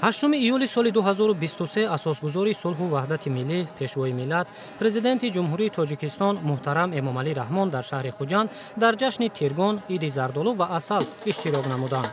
8 июли соли 2023 асосгузори сулҳу ваҳдати миллӣ, пешвои миллат, президенти Ҷумҳурии Тоҷикистон муҳтарам Эмомалӣ Раҳмон дар шаҳри Хуҷанд дар ҷашни Тиргон, иди зардолу ва асал иштирок намуданд.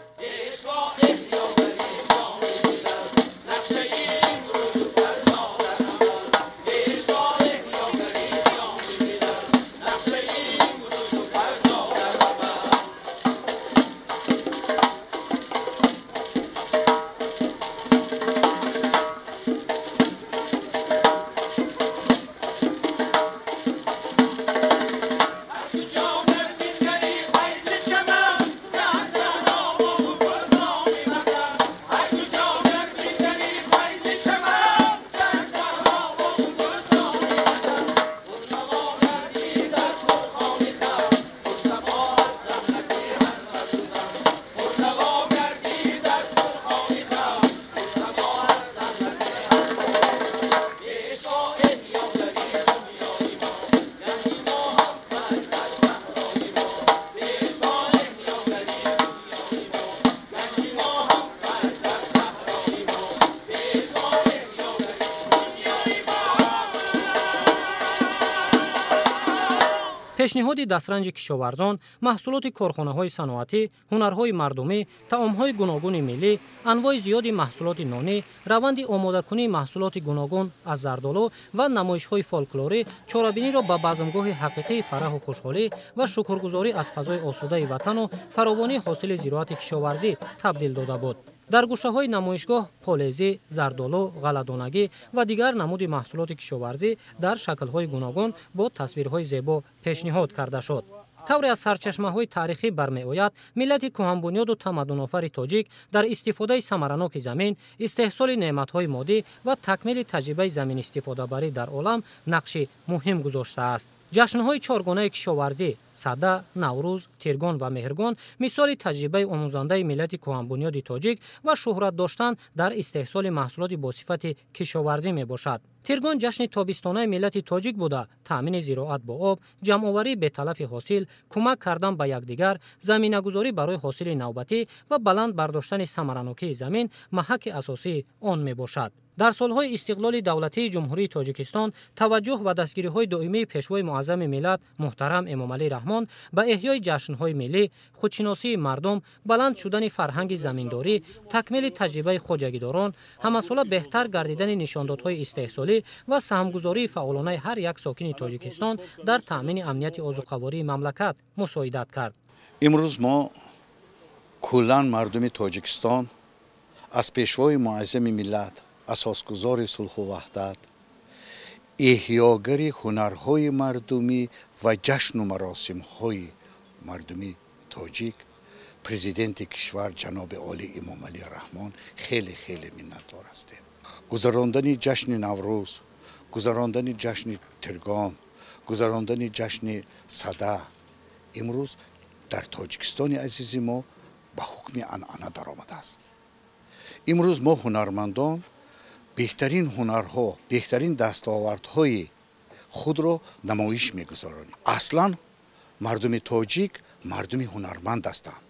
Пешниҳоди дастранҷи кишоварзон, маҳсулоти корхонаҳои саноатӣ, ҳунарҳои мардумӣ, таомҳои гуногуни миллӣ, анвои зиёди маҳсулоти нонӣ, раванди омодакунии маҳсулоти гуногун аз зардолу ва намоишҳои фолклорӣ чорабиниро ба базмгоҳи ҳақиқии фараҳу хушҳолӣ ва шукргузорӣ аз фазои осудаи ватану фаровонии ҳосили зироати кишоварзӣ табдил дода буд. Дар гӯшаҳои намоишгоҳ полезӣ, зардолу, ғалладонагӣ ва дигар намуди маҳсулоти кишоварзӣ дар шаклҳои гуногун бо тасвирҳои зебо пешниҳод карда шуд. Тавре аз сарчашмаҳои таърихӣ бармеояд, миллати кӯҳанбунёду тамаддунофари тоҷик дар истифодаи самараноки замин, истеҳсоли неъматҳои моддӣ ва такмили таҷрибаи заминистифодабарӣ дар олам нақши муҳим гузоштааст. Ҷашнҳои чоргонаи кишоварзӣ Сада, Наврӯз, Тиргон ва Меҳргон мисоли таҷрибаи омӯзандаи миллати кӯҳанбунёди тоҷик ва шӯҳрат доштан дар истеҳсоли маҳсулоти босифати кишоварзӣ мебошад. Тиргон ҷашни тобистонаи миллати тоҷик буда, таъмини зироат бо об, ҷамъоварии беталафи ҳосил, кӯмак кардан ба якдигар, заминагузорӣ барои ҳосили навбатӣ ва баланд бардоштани самаранокии замин маҳаки асосии он мебошад. Дар солҳои истиқлоли давлатии Ҷумҳурии Тоҷикистон таваҷҷӯҳ ва дастгириҳои доимии пешвои муаззами миллат муҳтарам Эмомалӣ Раҳмон ба эҳёи ҷашнҳои миллӣ, худшиносии мардум, баланд шудани фарҳанги заминдорӣ, такмили таҷрибаи хоҷагидорон, ҳамасола беҳтар гардидани нишондодҳои истеҳсолӣ ва саҳмгузории фаъолонаи ҳар як сокини Тоҷикистон дар таъмини амнияти озуқавории мамлакат мусоидат кард. Имрӯз мо куллан мардуми Тоҷикистон аз пешвои муаззами миллат, асосгузори сулҳу ваҳдат, эҳёгари ҳунарҳои мардумӣ ва ҷашну маросимҳои мардуми тоҷик, президенти кишвар ҷаноби олӣ Эмомалӣ Раҳмон хеле хеле миннатдор ҳастем. Гузарондани ҷашни Наврӯз, гузарондани ҷашни Тиргон, гузарондани ҷашни Сада имрӯз дар Тоҷикистони азизи мо ба ҳукми анъана даромадааст. Имрӯз мо ҳунармандон беҳтарин ҳунарҳо, беҳтарин дастовардҳои худро намоиш мегузаронем. Аслан мардуми тоҷик мардуми ҳунарманд ҳастанд.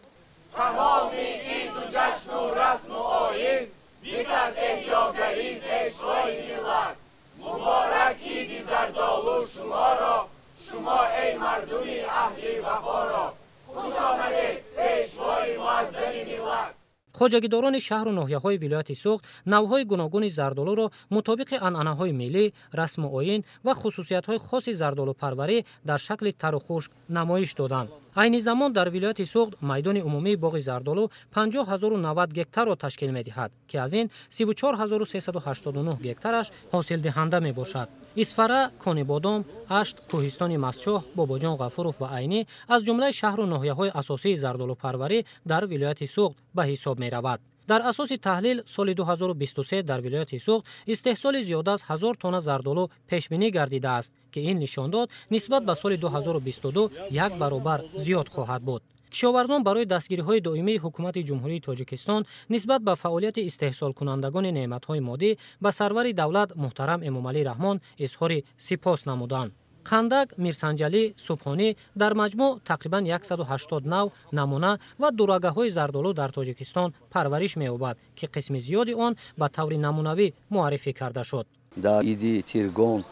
Тамоми иду ҷашну расму оин бикард эҳёгарӣ пешвои миллат. Муборак иди зардолу шуморо, шумо эй мардуми аҳли вафоро. Хуш омадед пешвои муаззами миллат. Хоҷагидорони шаҳру ноҳияҳои вилояти Суғд навъҳои гуногуни зардолуро мутобиқи анъанаҳои миллӣ, расму оин ва хусусиятҳои хоси зардолупарварӣ дар шакли тару хушк намоиш доданд. Айни замон дар вилояти Суғд майдони умумии боғи зардолу 50 090 гектарро ташкил медиҳад, ки аз ин 34 389 гектараш ҳосилдиҳанда мебошад. Исфара, Конибодом, Ашт, Кӯҳистони Мастчоҳ, Бобоҷон Ғафуров ва Айнӣ аз ҷумлаи шаҳру ноҳияҳои асосии зардолупарварӣ дар вилояти Суғд ба ҳисоб меравад. Дар асоси таҳлил соли 2023 дар вилояти Суғд истеҳсоли зиёда аз 1000 тонна зардолу пешбинӣ гардидааст, ки ин нишондод нисбат ба соли 2022 як баробар зиёд хоҳад буд. Кишоварзон барои дастгириҳои доимии ҳукумати Ҷумҳурии Тоҷикистон нисбат ба фаъолияти истеҳсолкунандагони неъматҳои моддӣ ба сарвари давлат муҳтарам Эмомалӣ Раҳмон изҳори сипос намуданд. Қандак, Мирсанҷалӣ, Субҳонӣ, дар маҷмӯъ тақрибан 180 нав, намуна ва дурагаҳои зардолу дар Тоҷикистон парвариш меёбад, ки қисми зиёди он ба таври намунавӣ муаррифӣ карда шуд. Дар иди Тиргон,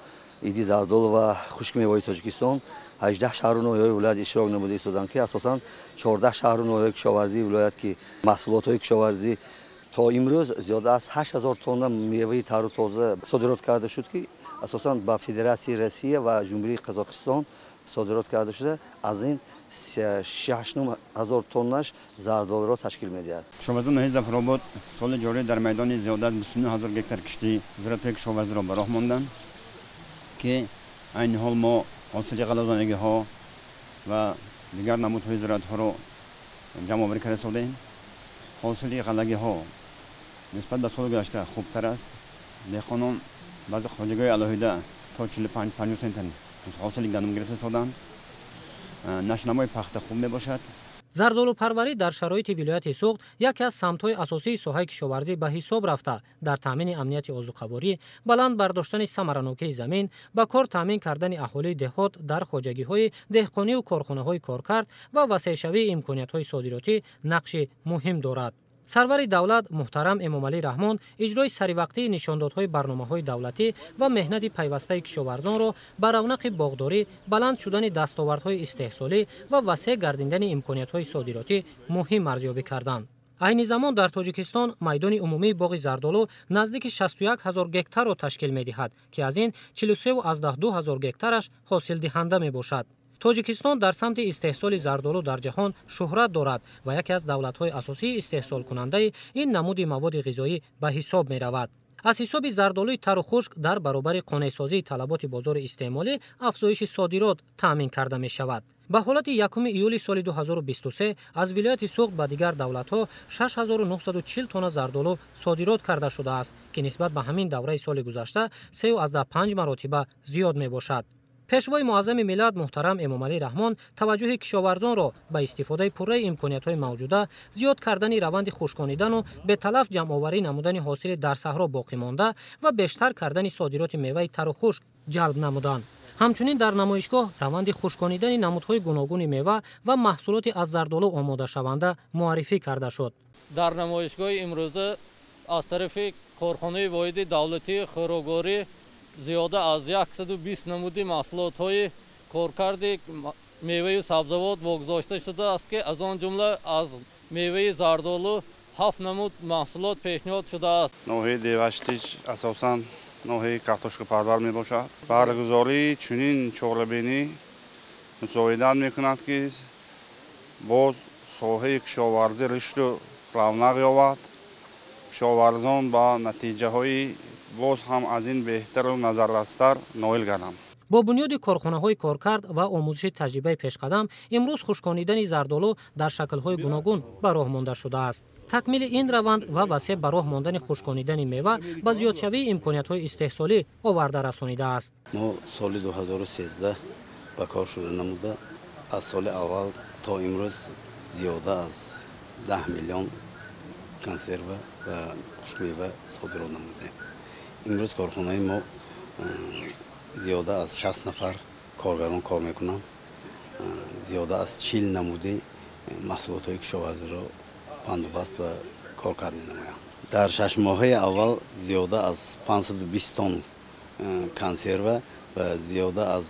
иди зардолу ва хушкмеваҳои Тоҷикистон 18 шаҳру ноҳияҳои вилоят иштирок намуда истоданд, ки асосан 14 шаҳру ноҳияҳои кишоварзии вилоят, ки маҳсулотҳои кишоварзӣ то имрӯз зиёда аз 8000 тонна меваи тару тоза содирот карда шуд, ки асосан ба Федератсияи Россия ва Ҷумҳурии Қазоқистон содирот карда шуда, аз ин 6500 тоннаш зардолуро ташкил медиҳад. Кишоварзони ноҳияи Зафаробод соли ҷорӣ дар майдони зиёда аз 29000 гектар кишти зироатҳои кишоварзиро ба роҳ монданд, ки айни ҳол мо ҳосили ғалладонагиҳо ва дигар намудҳои зироатҳоро ҷамъоварӣ карда истодаем. Ҳосили ғаллагиҳо нисбат ба соли гузашта хубтар аст. Деҳқонон баъзе хоҷагиҳои алоҳида то 45-50 центнер ҳосили гандум гирифта истоданд. Нашъунамои пахта хуб мебошад. Зардолупарварӣ дар шароити вилояти Суғд яке аз самтҳои асосии соҳаи кишоварзӣ ба ҳисоб рафта, дар таъмини амнияти озуқаворӣ, баланд бардоштани самаранокии замин, ба кор таъмин кардани аҳолии деҳот дар хоҷагиҳои деҳқонию корхонаҳои коркард ва васеъшавии имкониятҳои содиротӣ нақши муҳим дорад. Сарвари давлат муҳтарам Эмомалӣ Раҳмон иҷрои саривақтии нишондодҳои барномаҳои давлатӣ ва меҳнати пайвастаи кишоварзонро ба равнақи боғдорӣ, баланд шудани дастовардҳои истеҳсолӣ ва васеъ гардидани имкониятҳои содиротӣ муҳим арзёбӣ карданд. Айни замон дар Тоҷикистон майдони умумии боғи зардолу наздики 61 ҳазор гектарро ташкил медиҳад, ки аз ин 43,2 ҳазор гектараш ҳосилдиҳанда мебошад. Тоҷикистон дар самти истеҳсоли зардолу дар ҷаҳон шӯҳрат дорад ва яке аз давлатҳои асосии истеҳсолкунандаи ин намуди маводи ғизоӣ ба ҳисоб меравад. Аз ҳисоби зардолуи тару хушк дар баробари қонеъсозии талаботи бозори истеъмолӣ афзоиши содирот таъмин карда мешавад. Ба ҳолати 1 июли соли 2023 аз вилояти Суғд ба дигар давлатҳо 6940 тонна зардолу содирот карда шудааст, ки нисбат ба ҳамин давраи соли гузашта 3,5 маротиба зиёд мебошад. Пешвои муаззами миллат муҳтарам Эмомалӣ Раҳмон таваҷҷӯҳи кишоварзонро ба истифодаи пурраи имкониятҳои мавҷуда, зиёд кардани раванди хушконидану беталаф ҷамъоварӣ намудани ҳосили дар саҳро боқӣ монда ва бештар кардани содироти меваи тару хушк ҷалб намуданд. Ҳамчунин дар намоишгоҳ раванди хушконидани намудҳои гуногуни мева ва маҳсулоти аз зардолу омодашаванда муаррифӣ карда шуд. Дар намоишгоҳи имрӯза аз тарафи корхонаи воҳиди давлатии хӯрокворӣ зиёда аз 120 намуди маҳсулотҳои коркарди меваю сабзавот вогузошта шудааст, ки аз он ҷумла аз меваи зардолу 7 намуд маҳсулот пешниҳод шудааст. Ноҳияи Деваштич асосан ноҳияи картошкапарвар мебошад. Баргузории чунин чорабинӣ мусоидат мекунад, ки боз соҳаи кишоварзӣ рушду равнақ ёбад, кишоварзон ба натиҷаҳои боз ҳам аз ин беҳтару назаррастар ноил гарданд. Бо бунёди корхонаҳои коркард ва омӯзиши таҷрибаи пешқадам имрӯз хушконидани зардолу дар шаклҳои гуногун ба роҳ монда шудааст. Такмили ин раванд ва васеъ ба роҳ мондани хушконидани мева ба зиёдшавии имкониятҳои истеҳсолӣ оварда расонидааст. Мо соли 2013 ба кор шурӯъ намуда, аз соли аввал то имрӯз зиёда аз 10 миллион консерва ва хушкмева содирот намудем. Имрӯз корхонаи мо зиёда аз 60 нафар коргарон кор мекунанд. Зиёда аз 40 намуди маҳсулотҳои кишоварзиро бандубаст ва коркард менамоянд. Дар 6 моҳаи аввал зиёда аз 520 тонн консерва ва зиёда аз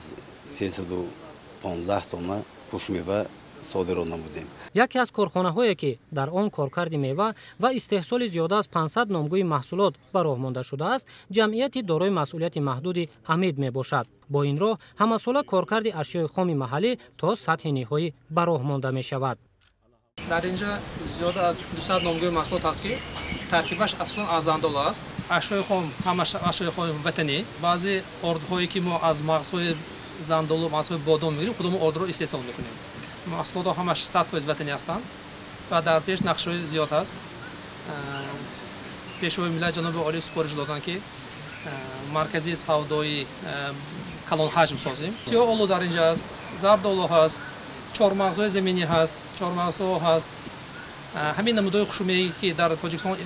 315 тонна хушкмева содирот намудем. Яке аз корхонаҳое, ки дар он коркарди мева ва истеҳсоли зиёда аз 500 номгӯи маҳсулот ба роҳ монда шудааст, ҷамъияти дорои масъулияти маҳдуди Амид мебошад. Бо ин роҳ ҳамасола коркарди ашёи хоми маҳаллӣ то сатҳи ниҳоӣ ба роҳ монда мешавад. Дар ин ҷо зиёда аз 200 номгӯи маҳсулот ҳаст, ки таркибаш асосан аз зардолу аст. Ашёи хом ҳамаш ашёи хоми ватанӣ. Баъзе ордҳое, ки мо аз мағзҳои зардолу, мағзҳои бодом мегирем, худамон ордро истеҳсол мекунем. Маҳсулотҳо ҳамаш 100% ватанӣ ҳастанд ва дар пеш нақшаҳои зиёд ҳаст. Пешвои миллат ҷаноби олӣ супориш доданд, ки маркази савдои калонҳаҷм созем. Сиёҳолу дар ин ҷо аст, зардолу ҳаст, чормағзҳои заминӣ ҳаст, чормағзҳо ҳаст. Ҳамин намудҳои хушмевае, ки дар Тоҷикистон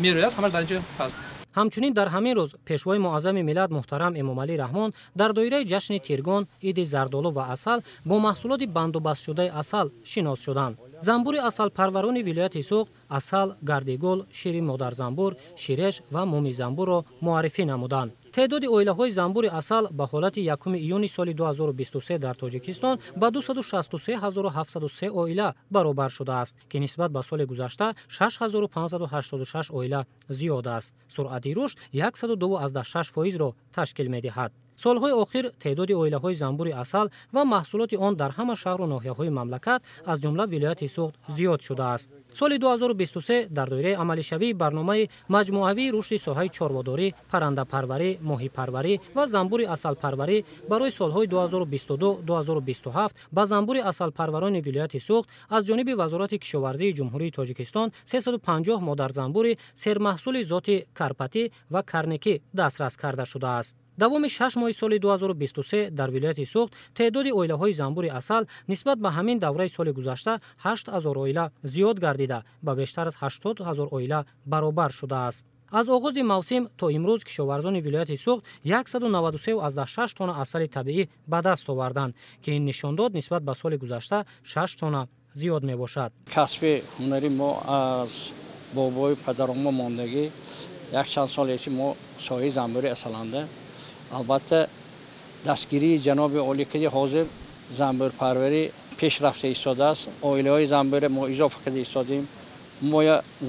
мерӯяд, ҳамаш дар ин ҷо ҳаст. Ҳамчунин дар ҳамин рӯз Пешвои Муаззами миллат муҳтарам Эмомалӣ Раҳмон дар доираи ҷашни Тиргон, иди зардолу ва асал бо маҳсулоти бандубастшудаи асал шинос шуданд. Занбури асалпарварони вилояти Суғд асал, гардигул, шири модарзанбур, ширеш ва муми занбурро муаррифӣ намуданд. Теъдоди оилаҳои занбури асал ба ҳолати 1 июни соли 2023 дар Тоҷикистон ба 263 703 оила баробар шудааст, ки нисбат ба соли гузашта 6586 оила зиёд аст. Суръати рушд 102,6 фоизро ташкил медиҳад. Солҳои охир теъдоди оилаҳои занбури асал ва маҳсулоти он дар ҳама шаҳру ноҳияҳои мамлакат, аз ҷумла вилояти Суғд, зиёд шудааст. Соли 2023 дар доираи амалишавии барномаи маҷмӯавии рушди соҳаи чорводорӣ, паррандапарварӣ, моҳипарварӣ ва занбури асалпарварӣ барои солҳои 2022-2027 ба занбури асалпарварони вилояти Суғд аз ҷониби Вазорати кишоварзии Ҷумҳурии Тоҷикистон 350 модарзанбури сермаҳсули зоти карпатӣ ва карникӣ дастрас карда шудааст. Давоми 6 моҳи соли 2023 дар вилояти Суғд теъдоди оилаҳои занбури асал нисбат ба ҳамин давраи соли гузашта 8 000 оила зиёд гардида, ба бештар аз 80 ҳазор оила баробар шудааст. Аз оғози мавсим то имрӯз кишоварзони вилояти Суғд 193,6 тонна асали табиӣ ба даст оварданд, ки ин нишондод нисбат ба соли гузашта 6 тонна зиёд мебошад. Касби ҳунари мо аз бобои падаромо мондагӣ. Якчанд сол еси мо соҳаи занбури асаланда. Албатта, дастгирии ҷаноби олӣ, ки ҳозир занбурпарварӣ пешрафта истодааст, оилаҳои занбуре мо изофа карда истодем. Мо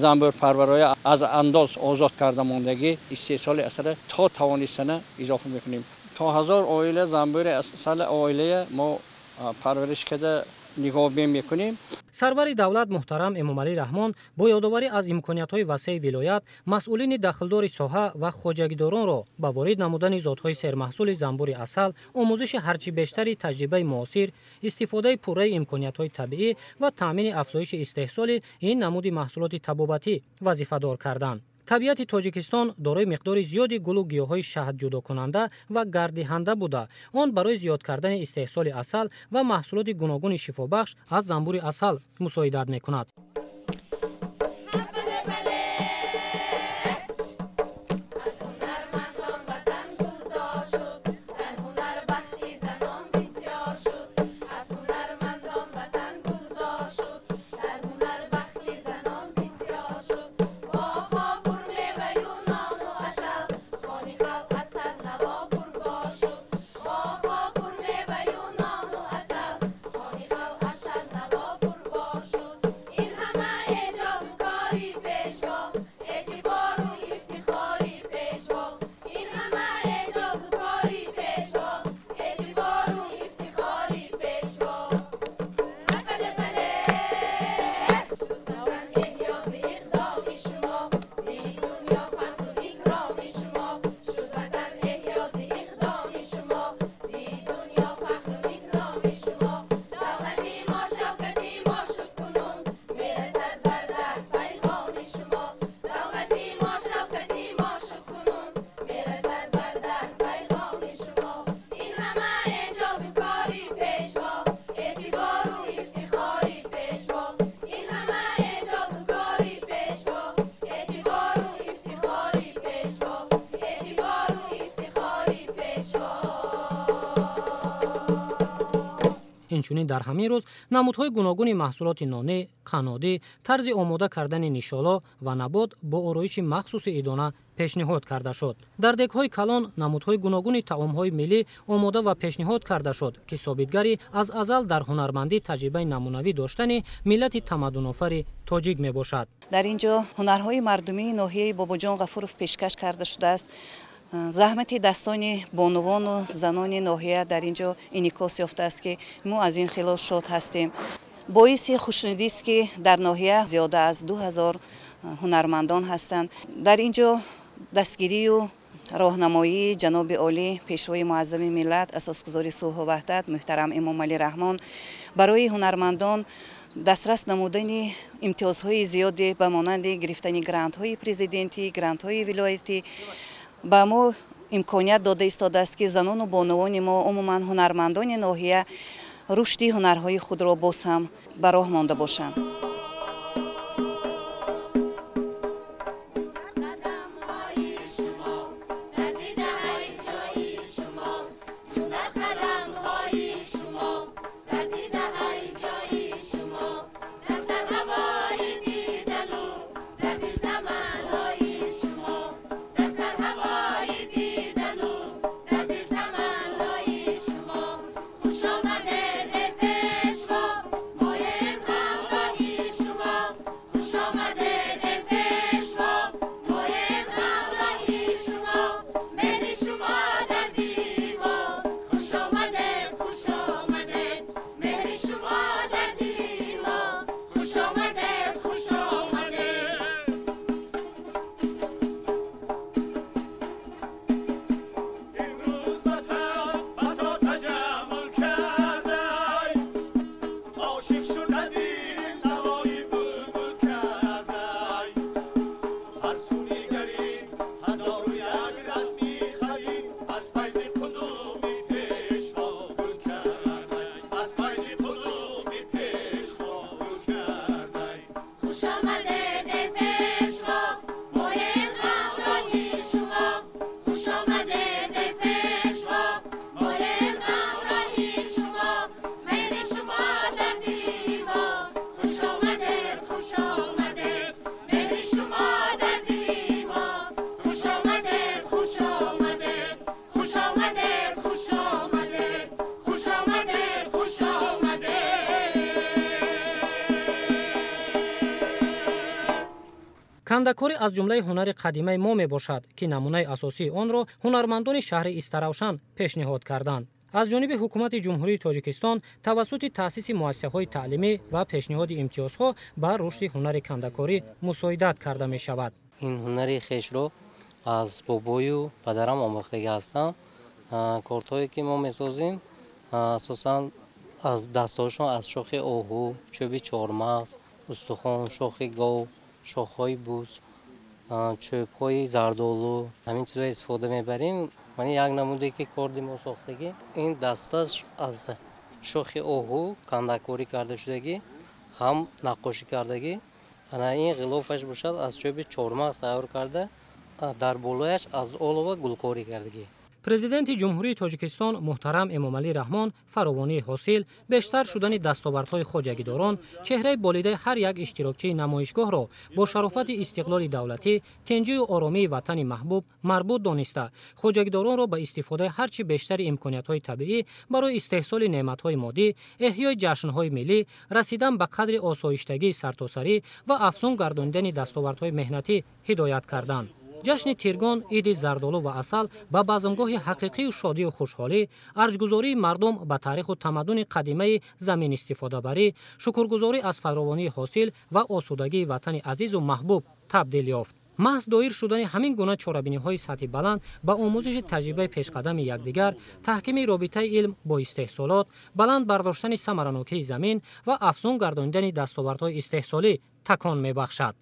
занбурпарварҳоя аз андоз озод карда мондагӣ, истеҳсоли асала то тавонистана изофа мекунем. То 1000 оила занбури асала оилая мо парвариш карда нигоҳбин мекунем. Сарвари давлат муҳтарам Эмомалӣ Раҳмон бо ёдоварӣ аз имкониятҳои васеи вилоят масъулини дахлдори соҳа ва хоҷагидоронро ба ворид намудани зотҳои сермаҳсули занбури асал, омӯзиши ҳарчи бештари таҷрибаи муосир, истифодаи пурраи имкониятҳои табиӣ ва таъмини афзоиши истеҳсоли ин намуди маҳсулоти табобатӣ вазифадор карданд. Табиати Тоҷикистон дорои миқдори зиёди гулу гиёҳҳои шаҳдҷудокунанда ва гарддиҳанда буда, он барои зиёд кардани истеҳсоли асал ва маҳсулоти гуногуни шифобахш аз занбури асал мусоидат мекунад. Инчунин дар ҳамин рӯз намудҳои гуногуни маҳсулоти нонӣ, қаннодӣ, тарзи омода кардани нишоло ва набот бо ороиши махсуси идона пешниҳод карда шуд. Дар дегҳои калон намудҳои гуногуни таомҳои миллӣ омода ва пешниҳод карда шуд, ки собитгари аз азал дар ҳунармандӣ таҷрибаи намунавӣ доштани миллати тамаддунофари тоҷик мебошад. Дар ин ҷо ҳунарҳои мардумии ноҳияи Бобоҷон Ғафуров пешкаш карда шудааст. Заҳмати дастони бонувону занони ноҳия дар ин ҷо инъикос ёфтааст, ки мо аз ин хело шод ҳастем. Боиси хушнудист, ки дар ноҳия зиёда аз 2000 ҳунармандон ҳастанд. Дар ин ҷо дастгирию роҳнамоии ҷаноби олӣ, Пешвои Муаззами миллат, Асосгузори сулҳу ваҳдат муҳтарам Эмомалӣ Раҳмон барои ҳунармандон дастрас намудани имтиёзҳои зиёде ба монанди гирифтани грантҳои президентӣ, грантҳои вилоятӣ ба мо имконият дода истодааст, ки занону бонувони мо, умуман ҳунармандони ноҳия рушди ҳунарҳои худро боз ҳам ба роҳ монда бошанд. Кандакорӣ аз ҷумлаи ҳунари қадимаи мо мебошад, ки намунаи асосии онро ҳунармандони шаҳри Истаравшан пешниҳод карданд. Аз ҷониби ҳукумати Ҷумҳурии Тоҷикистон тавассути таъсиси муассисаҳои таълимӣ ва пешниҳоди имтиёзҳо ба рушди ҳунари кандакорӣ мусоидат карда мешавад. Ин ҳунари хешро аз бобою падарам омӯхтагӣ ҳастам. Кортҳое ки мо месозем, асосан аз дастҳошон аз шохи оҳу, чӯби чормағз, устухон, шохи гов, шохҳои буз, чӯбҳои зардолу, ҳамин чизҳо истифода мебарем. Ман як намуде ки корди мо сохтагӣ, ин дасташ аз шохи оҳу кандакорӣ карда шудагӣ, ҳам наққошӣ кардагӣ. Ана ин ғилофаш бошад аз чӯби чормағз тайёр карда, дар болояш аз олова гулкорӣ кардагӣ. Президенти Ҷумҳурии Тоҷикистон муҳтарам Эмомалӣ Раҳмон фаровонии ҳосил, бештар шудани дастовардҳои хоҷагидорон, чеҳраи болидаи ҳар як иштирокчии намоишгоҳро бо шарофати истиқлоли давлатӣ, тинҷию оромии ватани маҳбуб марбут дониста, хоҷагидоронро ба истифодаи ҳарчи бештари имкониятҳои табиӣ барои истеҳсоли неъматҳои моддӣ, эҳёи ҷашнҳои миллӣ, расидан ба қадри осоиштагии сартосарӣ ва афзун гардонидани дастовардҳои меҳнатӣ ҳидоят карданд. Ҷашни Тиргон, иди зардолу ва асал ба базмгоҳи ҳақиқию шодию хушҳолӣ, арҷгузории мардум ба таъриху тамаддуни қадимаи замин истифодабарӣ, шукргузорӣ аз фаровонии ҳосил ва осудагии ватани азизу маҳбуб табдил ёфт. Маҳз доир шудани ҳамин гуна чорабиниҳои сатҳи баланд ба омӯзиши таҷрибаи пешқадами якдигар, таҳкими робитаи илм бо истеҳсолот, баланд бардоштани самаранокии замин ва афзун гардонидани дастовардҳои истеҳсолӣ такон мебахшад.